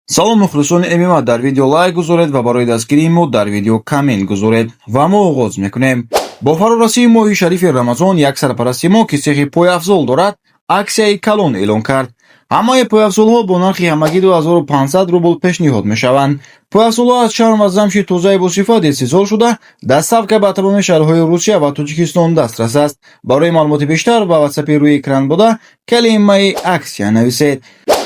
Салом, мухлисони ММА! Дар видео лайк гузоред ва барои дастгирии мо дар видео коммент гузоред ва мо оғоз мекунем. Бо фарорасии моҳи шарифи Рамазон як сарпарасти мо, ки сехи пойафзол дорад, аксияи калон эълон кард. Ҳамаи пойафзолҳо бо нархи ҳамагӣ 2500 рубл пешниҳод мешаванд. Пойафзолҳо аз чарм ва замши тозаи босифат истеҳсол шуда, доставка ба тамоми шаҳрҳои Русия ва Тоҷикистон дастрас аст. Барои маълумоти бештар ба ватсапи рӯи экран буда калимаи «аксия» нависед.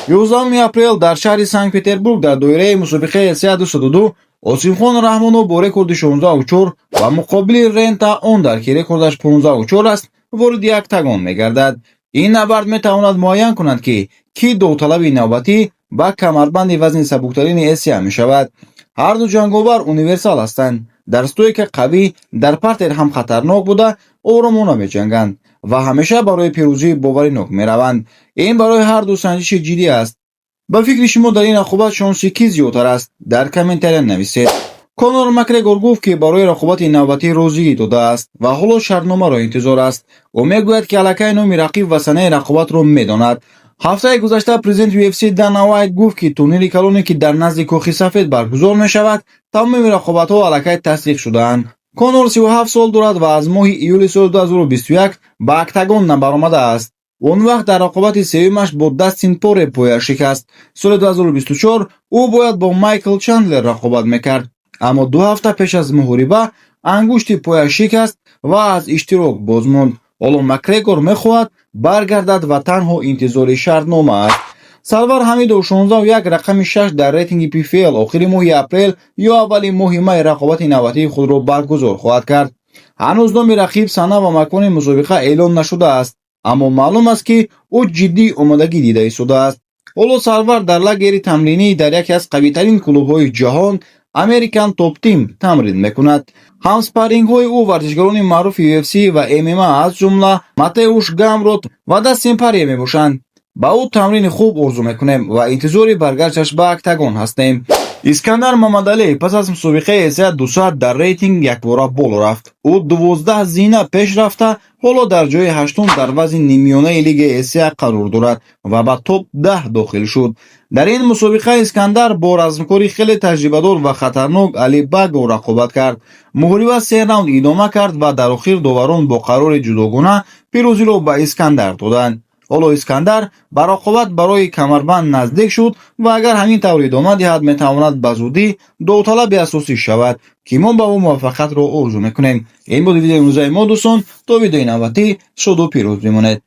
11 апрел дар шаҳри Санкт Петербург дар доираи мусобиқаи СЯ 202 Осимхон Раҳмонов бо рекорди 16-4 ва муқобили Рента Ондар, ки рекордаш 15-4 аст, вориди октагон мегардад. Ин набард метавонад муайян кунад, ки кӣ довталаби навбатӣ ба камарбанди вазни сабуктарини Эсия мешавад. Ҳарду ҷанговар универсал ҳастанд: дар стойка қавӣ, дар партер ҳам хатарнок буда, оромона меҷанганд ва ҳамеша барои пирӯзии боваринок мераванд. Ин барои ҳарду санҷиши ҷиддӣ аст. Ба фикри шумо, дар ин рақобат шонси кӣ зиёдтар аст? Дар комментария нависед. Конор Макгрегор гуфт, ки барои рақобати навбатӣ розигӣ додааст ва ҳоло шартномаро интизор аст. Ӯ мегӯяд, ки аллакай номи рақиб ва санаи рақобатро медонад. Ҳафтаи гузашта президенти UFC Дана Уайт гуфт, ки турнири калоне, ки дар назди Кохи Сафед баргузор мешавад, тамоми рақобатҳо аллакай тасдиқ шудаанд. Конор 37 сол дорад ва аз моҳи июли соли 2021 ба октагон набаромадааст. Он вақт дар рақобати сеюмаш бо Дастин Порье пояш шикаст. Соли 2024 ӯ бояд бо Майкл Чандлер рақобат мекард, аммо 2 ҳафта пеш аз муҳориба ангушти пояш шикаст ва аз иштирок боз монд. Ҳоло Макгрегор мехоҳад баргардад ва танҳо интизори шартнома аст. Сарвар Ҳамидов, 16-1, рақами 6 дар рейтинги PFL, охири моҳи апрел ё аввали моҳи май рақобати навбатии худро баргузор хоҳад кард. Ҳанӯз номи рақиб, сана ва макони мусобиқа эълон нашудааст, аммо маълум аст, ки ӯ ҷиддӣ омодагӣ дида истодааст. Ҳоло Сарвар дар лагери тамринӣ дар яке аз қавитарин клубҳои ҷаҳон, American Top Team, тамрин мекунад. Ҳамспаррингҳои ӯ варзишгарони маъруфи UFC ва ММА, аз ҷумла Матеуш Гамрот ва Дастин Порье мебошанд. Ба ӯ тамрини хуб орзу мекунем ва интизори баргашташ ба октагон ҳастем. Искандар Мамадалиев пас аз мусобиқаи ЭСА 200 дар рейтинг якбора боло рафт. Ӯ 12 зина пеш рафта, ҳоло дар ҷои ҳаштум дар вазни ниммиёнаи лигаи ЭСА қарор дорад ва ба топ 10 дохил шуд. Дар ин мусобиқа Искандар бо размкори хеле таҷрибадор ва хатарнок Али Багов рақобат кард. Муҳориба се раунд идома кард ва дар охир доварон бо қарори ҷудогона пирӯзиро ба Искандар доданд. Ҳоло Искандар ба рақобат барои камарбанд наздик шуд ва агар ҳамин тавр идома диҳад, метавонад ба зудӣ довталаби асосӣ шавад, ки мо ба ӯ муваффақиятро орзу мекунем. Ин буд видеои имрӯзаи мо, дӯстон. То видеои навбатӣ шоду пирӯз бимонед.